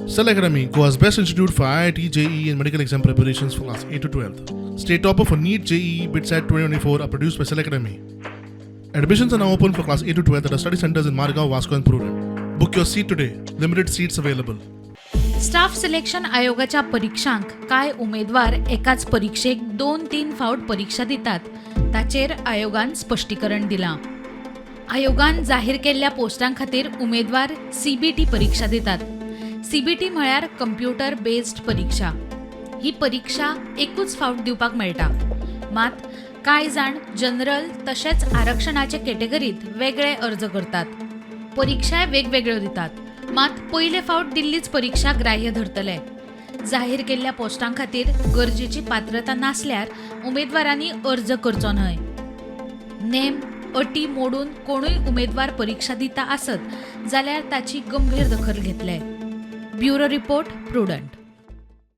Cell Academy, Goa's best institute for IIT, JEE, and medical exam preparations for class 8 to 12. State topper for NEET, JEE, BITSAT 2024 are produced by Cell Academy. Admissions are now open for class 8 to 12 at our study centers in Margao, Vasco, and Prudent. Book your seat today. Limited seats available. Staff selection आयोगाच्या परिक्षांक कांय उमेदवार एकाच परिक्षेक दोन तीन फावट परिक्षा दितात, ताचेर आयोगान स्पश्टीकरण दिलां. आयोगान जाहीर केल्ल्या पोस्टां खातीर उमेदवार सीबीटी परिक्षा दितात. सीबीटी म्हळ्यार कंप्युटर बेस्ड परिक्षा. ही परिक्षा एकूच फावट दिवपाक मेळटा. मात कांय जाण जनरल तशेंच आरक्षणाचे कॅटेगरीत वेगळे अर्ज करतात, परिक्षाय वेगवेगळ्यो दितात. मात पयले फावट दिल्लीच परिक्षा ग्राह्य धरतले. जाहीर केल्ल्या पोस्टां खातीर गरजेची पात्रता नासल्यार उमेदवारांनी अर्ज करचो न्हय. नेम अटी मोडून कोणूय उमेदवार परिक्षा दिता आसत जाल्यार ताची गंभीर दखल घेतले. Bureau report, Prudent.